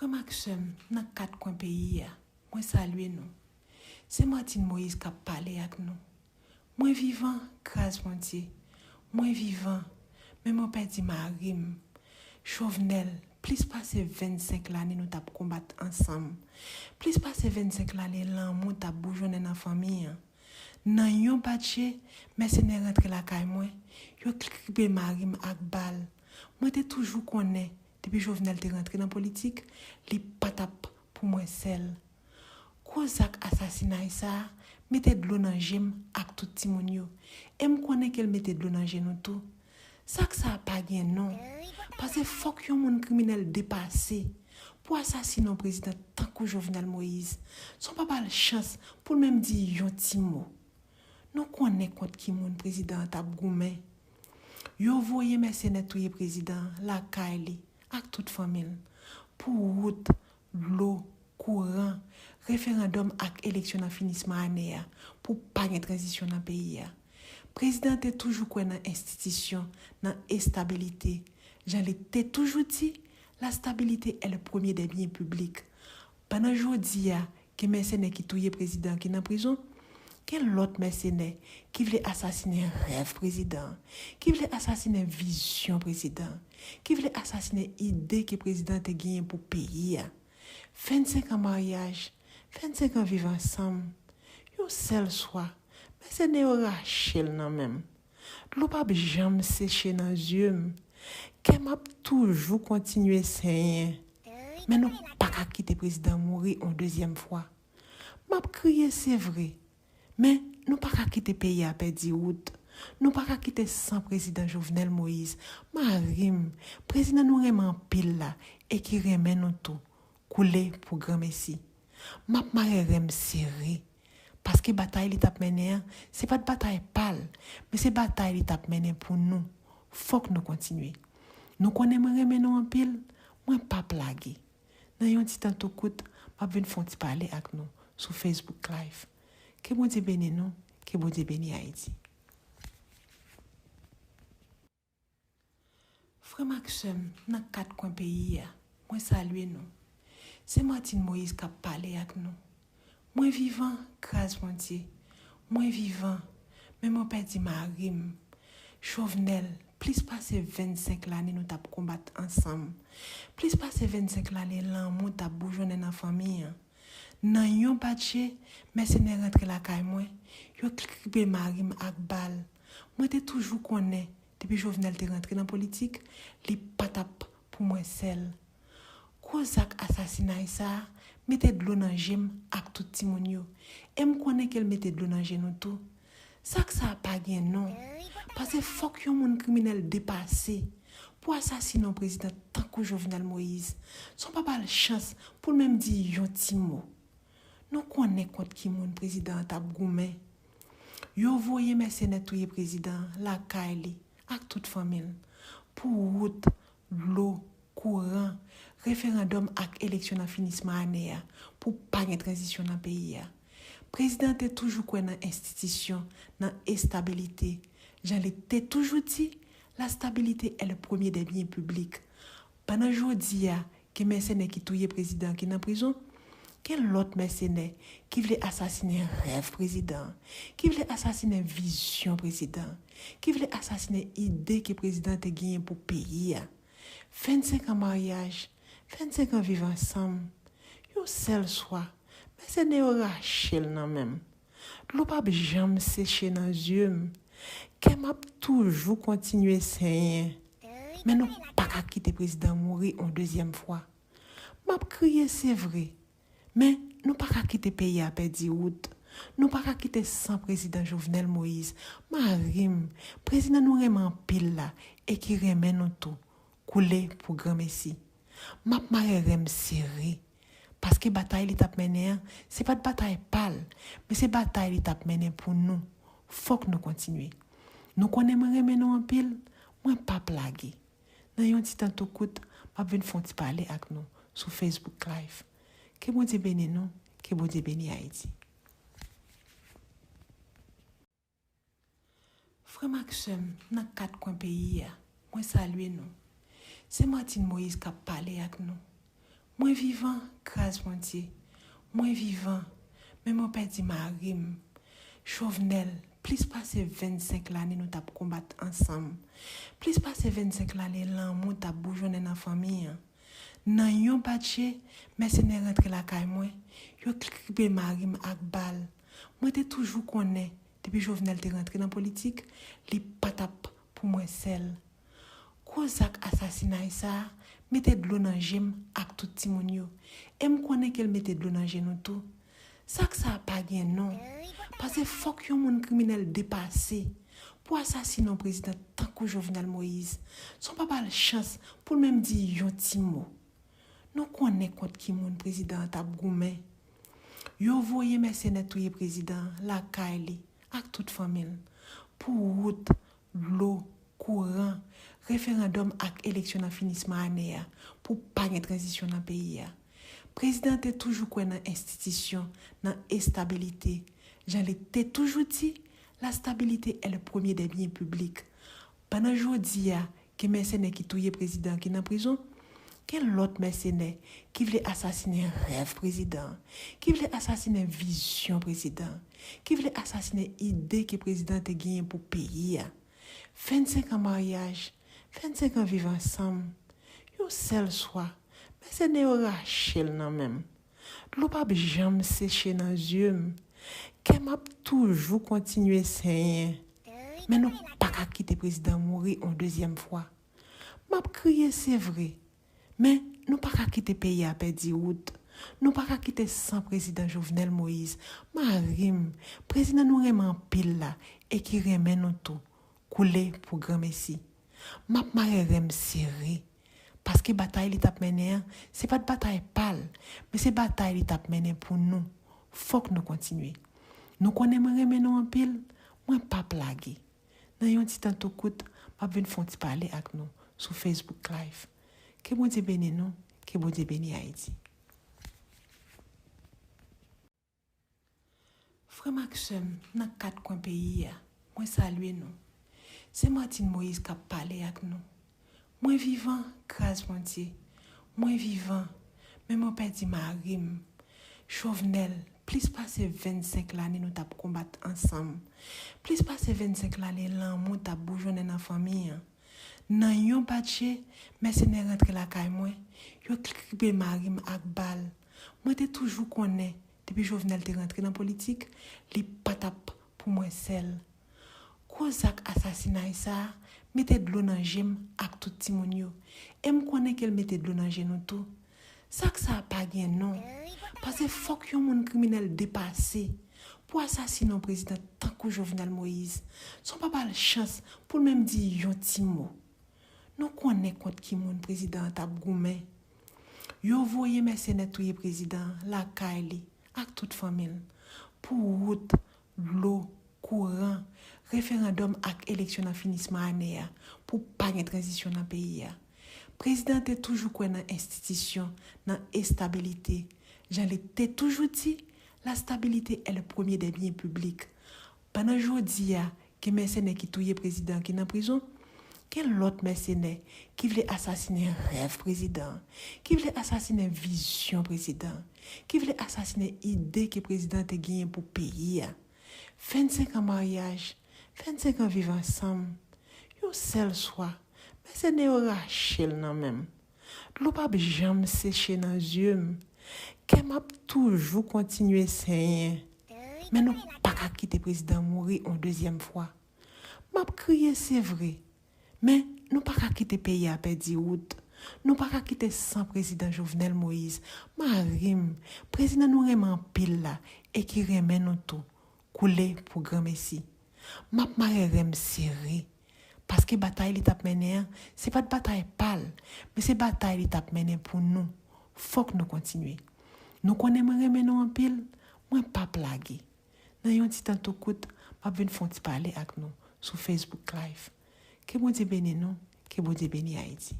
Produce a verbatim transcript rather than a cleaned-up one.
Frè m ak sè m nan kat kwen peyi a, mwen salye nou. Se Martine Moïse k ap pale ak nou. Mwen vivan, gras Bondye. Mwen vivan, men mwen pèdi mari m. Jovenel, plis pase vennsenk lane nou t ap konbat ansanm. Plis pase vennsenk lane lanmou t ap boujonnen nan fanmi an. Nan yon batje, mèsenè rantre lakay mwen, yo kripe mari m ak bal. Mwen te toujou konnen, depi Jovenel te rantre nan politik, li pa t ap pou mwen sèl. Gwo zak asasinay sa a mete dlo nan je m ak tout timoun yo, e m konnen ke l mete dlo nan je nou tou. Zak sa a pa gen non, paske fòk yon moun kriminèl depase pou asasinen yon prezidan tankou Jovenel Moïse, san w pa ba l chans pou l menm di yon ti mo. Nou konnen kont ki moun prezidan an t ap goumen. Yo voye mèsenè touye prezidan an lakay li ak tout fanmi l pou wout, dlo, kouran, referandòm ak eleksyon nan finisman ane a pou pa gen tranzisyon nan peyi a. Prezidan an te toujou kwè nan enstitisyon, nan estabilite. Jan li te toujou di, la stabilité est le premier des biens publics. Pandan jodi a, gen mèsenè ki touye prezidan ki nan prizon, gen lòt mèsenè ki vle asasinen rèv prezidan, ki vle asasinen vizyon prezidan, ki vle asasinen ide ke prezidan te genyen pou peyi a. Vennsenk an maryaj, vennsenk an viv ansanm, yon sèl swa, mèsenè yo rache l nan men m. Dlo p ap janm seche nan zye m. Kè m ap toujou kontinye senyen. Men nou pa ka kite prezidan mouri yon dezyèm fwa. M ap kriye, se vre. Men nou pa ka kite peyi a pèdi wout. Nou pa ka kite san prezidan Jovenel Moïse, mari m, prezidan nou renmen anpil la e ki renmen nou tou, koule pou granmesi. M ap mare ren m sere. Paske batay li t ap mennen an, se pa t batay pa l, men se batay li t ap mennen pou nou. Fòk nou kontinye. Nou konnen mwen renmen nou anpil, mwen p ap lage. Nan yon ti tan tou kout, m ap vin fè yon ti pale ak nou sou Facebook Live. Ke Bondye beni nou, ke Bondye beni Ayiti. Frè m ak sè m nan kat kwen peyi a, mwen salye nou. Se Martine Moïse k ap pale ak nou. Mwen vivan, gras Bondye. Mwen vivan, men mwen pèdi mari m. Jovenel, plis pase vennsenk lane nou t ap konbat ansanm. Plis pase vennsenk lane lanmou t ap boujonnen nan fanmi an. Nan yon batje, mèsenè rantre lakay mwen, yo kripe mari m ak bal. Mwen te toujou konnen, depi Jovenel te rantre nan politik, li pa t ap pou mwen sèl. Gwo zak asasinay sa a mete dlo nan je m ak tout timoun yo, e m konnen ke l mete dlo nan je nou tou. Zak sa a pa gen non, paske fòk yon moun kriminèl depase pou asasinen yon prezidan tankou Jovenel Moïse, san w pa ba l chans pou l menm di yon ti mo. Nou konnen kont ki moun prezidan an t ap goumen. Yo voye mèsenè touye prezidan an lakay li ak tout fanmi l pou wout, dlo, kouran, referandòm ak eleksyon nan finisman ane a pou pa gen tranzisyon nan peyi a. Prezidan an te toujou kwè nan enstitisyon, nan estabilite. Jan li te toujou di, la stabilité est le premier des biens publics. Pandan jodi a, gen mèsenè ki touye prezidan an ki nan prizon, gen lòt mèsenè ki vle asasinen rèv prezidan an, ki vle asasinen vizyon prezidan an, ki vle asasinen ide ke prezidan an te genyen pou peyi a. Vennsenk an maryaj, vennsenk an viv ansanm, yon sèl swa, mèsenè yo rache l nan men m. Dlo p ap janm seche nan zye m. Kè m ap toujou kontinye senyen. Men nou pa ka kite prezidan mouri yon dezyèm fwa. M ap kriye, se vre. Men nou pa ka kite peyi a pèdi wout. Nou pa ka kite san prezidan Jovenel Moïse, mari m, prezidan nou renmen anpil la e ki renmen nou tou, koule pou granmesi. M ap mare ren m sere. Paske batay li t ap mennen an, se pa t batay pa l, men se batay li t ap mennen pou nou. Fòk nou kontinye. Nou konnen mwen renmen nou anpil, mwen p ap lage. Nan yon ti tan tou kout, m ap vin fè yon ti pale ak nou sou Facebook Live. Ke Bondye beni nou, ke Bondye beni Ayiti. Frè m ak sè m nan kat kwen peyi a, mwen salye nou. Se Martine Moïse k ap pale ak nou. Mwen vivan, gras Bondye. Mwen vivan, men mwen pèdi mari m. Jovenel, plis pase vennsenk lane nou t ap konbat ansanm. Plis pase vennsenk lane lanmou t ap boujonnen nan fanmi an. Nan yon bat je, mèsenè rantre lakay mwen, yo kripe mari m ak bal. Mwen te toujou konnen, depi Jovenel te rantre nan politik, li pa t ap pou mwen sèl. Gwo zak asasinay sa a mete dlo nan je m ak tout timoun yo. E m konnen ke l mete dlo nan je nou tou. Zak sa a pa gen non. Paske fòk yon moun kriminèl depase pou asasine yon prezidan tankou Jovenel Moïse, san w pa ba l chans pou l menm di yon ti mo. Nou konnen kont ki moun prezidan an t ap goumen. Yo voye mèsenè touye prezidan an lakay li ak tout fanmi l pou wout, dlo, kouran, referandòm ak eleksyon nan finisman ane a pou pa gen tranzisyon nan peyi a. Prezidan an te toujou kwè nan enstitisyon, nan estabilite. Jan li te toujou di, la stabilité est le premier des biens publics. Pandan jodi a, gen mèsenè ki touye prezidan an ki nan prizon, gen lòt mèsenè ki vle asasinen rèv prezidan an, ki vle asasinen vizyon prezidan an, ki vle asasinen ide ke prezidan an te genyen pou peyi a. Vennsenk an maryaj, vennsenk an viv ansanm, yon sèl swa, mèsenè yo rache l nan men m. Dlo p ap janm seche nan zye m. Kè m ap toujou kontinye senyen. Men nou pa ka kite prezidan mouri yon dezyèm fwa. M ap kriye, se vre. Men nou pa ka kite peyi a pèdi wout. Nou pa ka kite san prezidan Jovenel Moïse, mari m, prezidan nou renmen anpil la e ki renmen nou tou, koule pou granmesi. M ap mare ren m sere. Paske batay li t ap mennen an, se pa t batay pa l, men se batay li t ap mennen pou nou. Fòk nou kontinye. Nou konnen mwen renmen nou anpil, mwen p ap lage. Nan yon ti tan tou kout, m ap vin fè yon ti pale ak nou sou Facebook Live. Ke Bondye beni nou, ke Bondye beni Ayiti. Frè m ak sè m nan kat kwen peyi a, mwen salye nou. Se Martine Moïse k ap pale ak nou. Mwen vivan, gras Bondye. Mwen vivan, men mwen pèdi mari m. Jovenel, plis pase vennsenk lane nou t ap konbat ansanm. Plis pase vennsenk lane lanmou t ap boujonnen nan fanmi an. Nan yon bat je, mèsenè rantre lakay mwen, yo kripe mari m ak bal. Mwen te toujou konnen, depi Jovenel te rantre nan politik, li pa t ap pou mwen sèl. Gwo zak asasinay sa a mete dlo nan je m ak tout timoun yo. E m konnen ke l mete dlo nan je nou tou. Zak sa a pa gen non. Paske fòk yon moun kriminèl depase pou asasine yon prezidan tankou Jovenel Moïse, san w pa ba l chans pou l menm di yon ti mo. Nou konnen kont ki moun prezidan an t ap goumen. Yo voye mèsenè touye prezidan an lakay li ak tout fanmi l pou wout, dlo, kouran, referandòm ak eleksyon nan finisman ane a pou pa gen tranzisyon nan peyi a. Prezidan an te toujou kwè nan enstitisyon, nan estabilite. Jan li te toujou di, la stabilité est le premier des biens publics. Pandan jodi a, gen mèsenè ki touye prezidan an ki nan prizon, gen lòt mèsenè ki vle asasinen rèv prezidan an, ki vle asasinen vizyon prezidan an, ki vle asasinen ide ke prezidan an te genyen pou peyi a. Vennsenk an maryaj, vennsenk an viv ansanm, yon sèl swa, mèsenè yo rache l nan men m. Dlo p ap janm seche nan zye m. Kè m ap toujou kontinye senyen. Men nou pa ka kite prezidan mouri yon dezyèm fwa. M ap kriye, se vre. Men nou pa ka kite peyi a pèdi wout. Nou pa ka kite san prezidan Jovenel Moïse, mari m, prezidan nou renmen anpil la e ki renmen nou tou, koule pou granmesi. M ap mare ren m sere. Paske batay li t ap mennen an, se pa t batay pa l, men se batay li t ap mennen pou nou. Fòk nou kontinye. Nou konnen mwen renmen nou anpil, mwen p ap lage. Nan yon ti tan tou kout, m ap vin fè yon ti pale ak nou sou Facebook Live. Ke Bondye beni nou, ke Bondye beni Ayiti.